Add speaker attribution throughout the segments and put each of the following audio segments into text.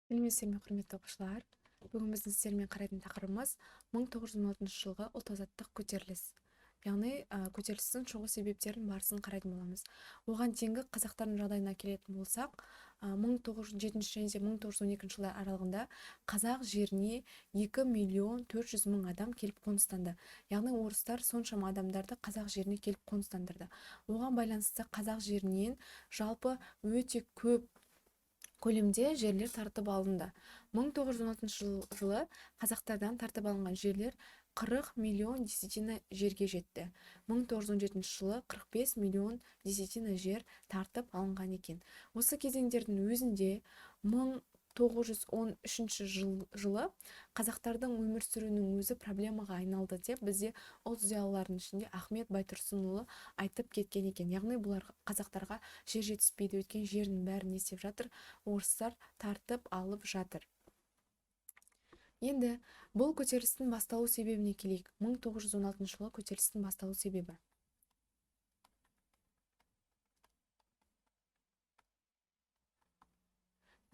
Speaker 1: Сәлеметсіздер ме, құрметті оқушылар! Бүгін біздің сіздермен қарайтын тақырыбымыз 1916 жылғы ұлт-азаттық көтеріліс. Яғни көтерілістің шығу себептерін, барысын қарайтын боламыз. Оған дейінгі қазақтардың жағдайына келетін болсақ, 1907 және де 1912 жылдар аралығында қазақ жеріне 2 миллион 400 мың адам келіп қоныстанды. Яғни орыстар соншама адамдарды қазақ жеріне келіп қоныстандырды. Оған байланысты қазақ жерінен жалпы өте көп көлемде жерлер тартып алынды. 1916 жылы қазақтардан тартып алынған жерлер 40 миллион десятина жерге жетті. 1917 жылы 45 миллион десятина жер тартып алынған екен. Осы кезеңдердің өзінде 1913 жылы қазақтардың өмір сүруінің өзі проблемаға айналды деп бізде ұлт зиялыларының ішінде Ахмет Байтұрсынұлы айтып кеткен екен. Яғни бұлар қазақтарға жер жетіспейді, өйткені жердің бәрін не істеп жатыр? Орыстар тартып алып жатыр. Енді бұл көтерілістің басталу себебіне келейік. 1916 жылы көтерілістің басталу себебі.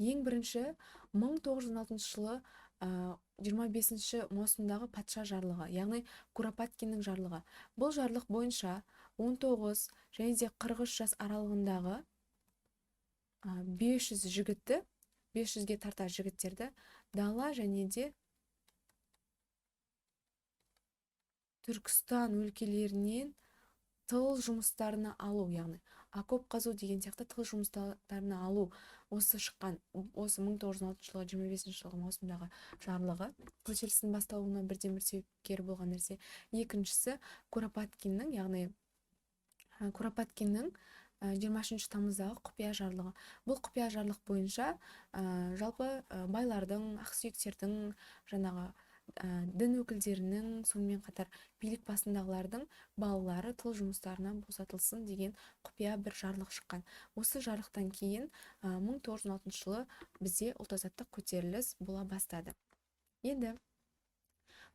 Speaker 1: Ең бірінші 1916 жылы 25 маусымдағы патша жарлығы, яғни Куропаткиннің жарлығы. Бұл жарлық бойынша 19 және де 43 жас аралығындағы 500 жігітті, 500-ге тарта жігіттерді дала және де Түркістан өлкелерінен тыл жұмыстарына алу, яғни окоп қазу деген сияқты тыл жұмыстарына алу, осы шыққан, осы 1916 жылғы 25 жылғы маусымдағы жарлығы көтерілістің басталуына бірден бір себепкер болған нәрсе. Екіншісі Куропаткиннің, яғни Куропаткиннің 23 тамыздағы құпия жарлығы. Бұл құпия жарлық бойынша жалпы байлардың, ақсүйектердің, жаңағы дін өкілдерінің, сонымен қатар билік басындағылардың балалары тыл жұмыстарынан босатылсын деген құпия бір жарлық шыққан. Осы жарлықтан кейін 1916 жылы бізде ұлт-азаттық көтеріліс бола бастады. Енді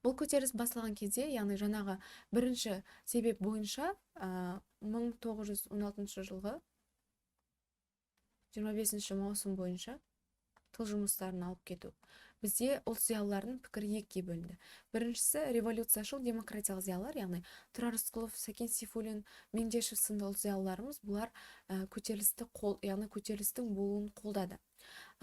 Speaker 1: бұл көтеріліс басталған кезде, яғни жаңағы бірінші себеп бойынша 1916 жылғы 25 маусым бойынша тыл жұмыстарын алып кету. Бізде ұлт зиялыларының пікірі екіге бөлінді. Біріншісі революцияшыл демократиялық зиялылар, яғни Тұрар Рысқұлов, Сәкен Сейфуллин, Меңдешев сынды ұлт зиялыларымыз, бұлар көтерілісті қол, яғни көтерілістің болуын қолдады.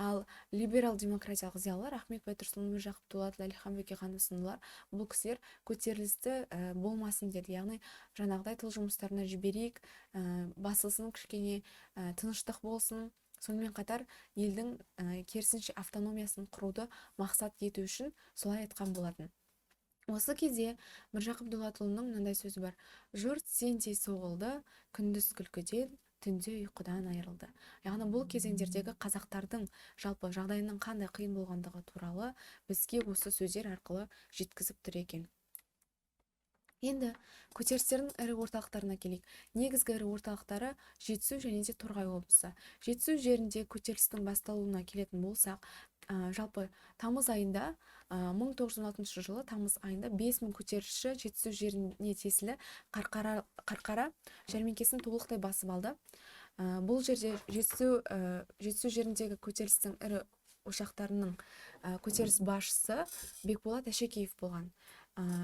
Speaker 1: Ал либерал демократиялық зиялылар Ахмет Байтұрсынұлы, Міржақып Дулатов, Әлихан Бөкейханов сындылар, бұл кісілер көтерілісті болмасын деді. Яғни жаңағыдай тыл жұмыстарына жіберейік, басылсын, кішкене тыныштық болсын. Сонымен қатар елдің керісінше автономиясын құруды мақсат ету үшін солай айтқан болатын. Осы кезде Міржақып Дулатұлының мынандай сөзі бар: жұрт сендей соғылды, күндіз күлкіден, түнде ұйқыдан айырылды. Яғни бұл кезеңдердегі қазақтардың жалпы жағдайының қандай қиын болғандығы туралы бізге осы сөздер арқылы жеткізіп тұр екен. Енді көтерілістердің ірі орталықтарына келейік. Негізгі ірі орталықтары Жетісу және де Торғай облысы. Жетісу жерінде көтерілістің басталуына келетін болсақ, жалпы тамыз айында, 1916 жылы тамыз айында 5000 көтерілісші Жетісу жеріне тиесілі Қарқара жәрмеңкесін толықтай басып алды. Бұл жерде Жетісу жеріндегі көтерілістің ірі ошақтарының көтеріліс басшысы Бекболат Әшекеев болған.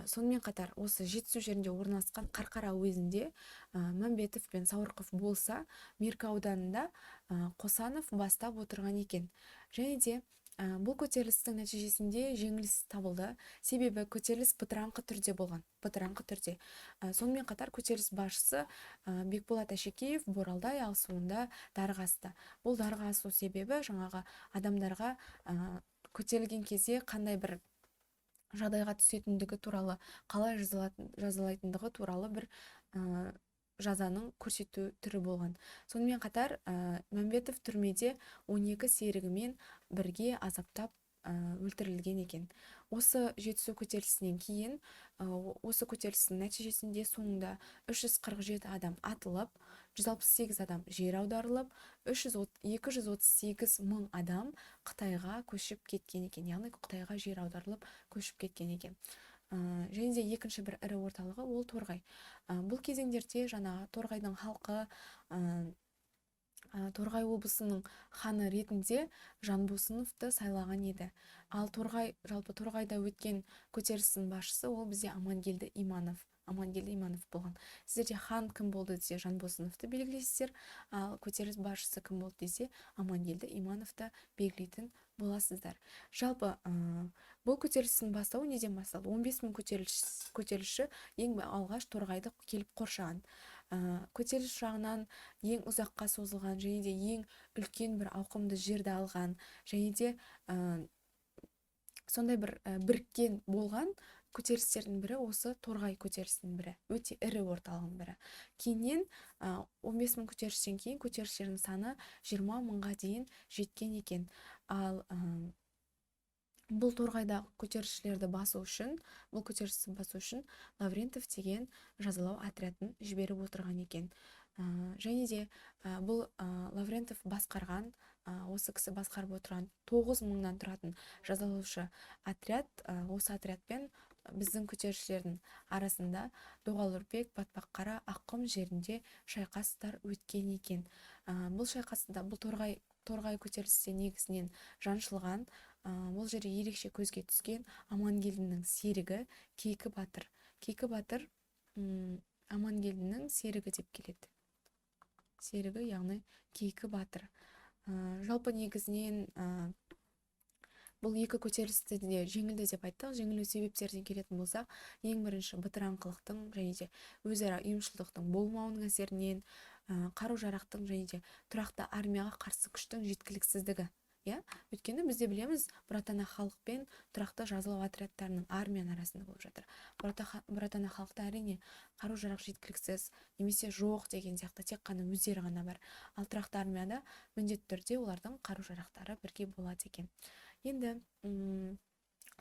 Speaker 1: Сонымен қатар осы Жетісу жерінде орналасқан Қарқара уезінде Мәмбетов пен Сауырқов болса, Меркі ауданында Қосанов бастап отырған екен. Және де бұл көтерілістің нәтижесінде жеңіліс табылды. Себебі көтеріліс бытыраңқы түрде болған, бытыраңқы түрде. Сонымен қатар көтеріліс басшысы Бекболат Әшекеев Боралдай асуында дарға асты. Бұл дарға асу себебі жаңағы адамдарға көтерілген кезде қандай бір жағдайға түсетіндігі туралы, қалай жазалайтындығы туралы бір жазаның көрсету түрі болған. Сонымен қатар Мәмбетов түрмеде 12 серігімен бірге азаптап өлтірілген екен. Осы Жетісу көтерілісінен кейін, осы көтерілістің нәтижесінде соңында 347 адам атылып, 168 адам жер аударылып, 238 мың адам Қытайға көшіп кеткен екен. Яғни Қытайға жер аударылып көшіп кеткен екен. Және де екінші бір ірі орталығы ол Торғай. Бұл кезеңдерде жаңағы Торғайдың халқы Торғай облысының ханы ретінде Жанбосыновты сайлаған еді. Ал Торғай, жалпы Торғайда өткен көтерілістің басшысы ол бізде Амангелді Иманов. Амангелді Иманов болған. Сіздерде хан кім болды десе, Жанбосыновты белгілейсіздер, ал көтеріліс басшысы кім болды десе, Амангелді Имановты белгілейтін боласыздар. Жалпы бұл көтерілістің бастауы неден басталды? 15 мың көтерілісші ең алғаш Торғайды келіп қоршаған. Көтеріліс жағынан ең ұзаққа созылған және де ең үлкен бір ауқымды жерді алған және де сондай бір біріккен болған көтерілістердің бірі осы Торғай көтерілісінің бірі, өте ірі орталығының бірі. Кейіннен 15 мың көтерілістен кейін көтерілісшілердің саны 20 мыңға дейін жеткен екен. Ал бұл Торғайда көтерілісшілерді басу үшін, бұл көтерілісті басу үшін Лаврентов деген жазалау отрядын жіберіп отырған екен. Және де бұл Лаврентов басқарған, осы кісі басқарып отырған 9 мыңнан тұратын жазалаушы отряд, осы отрядпен біздің көтерілісшілердің арасында Доғал-Үрпек, Батпаққара, Аққұм жерінде шайқастар өткен екен. Бұл шайқаста, бұл Торғай көтерілісте негізінен жаншылған, бұл жерде ерекше көзге түскен Амангелдінің серігі Кейкі батыр. Кейкі батыр Амангелдінің серігі деп келеді. Серігі, яғни Кейкі батыр. Жалпы негізінен бұл екі көтерілісті де жеңілді деп айттық. Жеңілу себептеріне келетін болсақ, ең бірінші бытыраңқылықтың және де өзара ұйымшылдықтың болмауының әсерінен, қару-жарақтың және де тұрақты армияға қарсы күштің жеткіліксіздігі. Иә? Өйткені біз де білеміз, бұратана халық пен тұрақты жазалау отрядтарының армияның арасында болып жатыр. Бұратана халықта әрине қару-жарақ жеткіліксіз немесе жоқ деген сияқты, тек қана өздері ғана бар. Ал тұрақты армияда міндетті түрде олардың қару-жарақтары бірге болады екен. Енді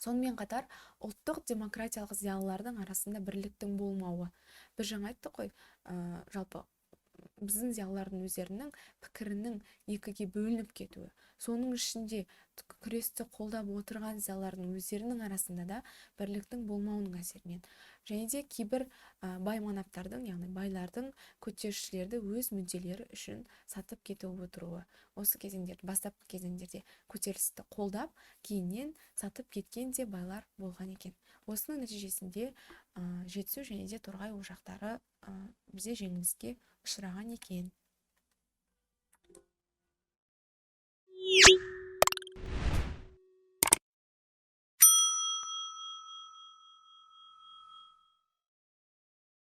Speaker 1: сонымен қатар ұлттық демократиялық зиялылардың арасында бірліктің болмауы. Біз жаңа айттық қой, жалпы біздің зиялылардың өздерінің пікірінің екіге бөлініп кетуі. Соның ішінде күресті қолдап отырған зиялылардың өздерінің арасында да бірліктің болмауының әсерінен. Және де кейбір бай манаптардың, яғни байлардың көтерілісшілерді өз мүдделері үшін сатып кетіп отыруы. Осы кезеңдер, бастапқы кезеңдерде көтерілісті қолдап, кейіннен сатып кеткен де байлар болған екен. Осының нәтижесінде Жетісу және де Торғай ошақтары бізде жеңіліске ұшыраған екен.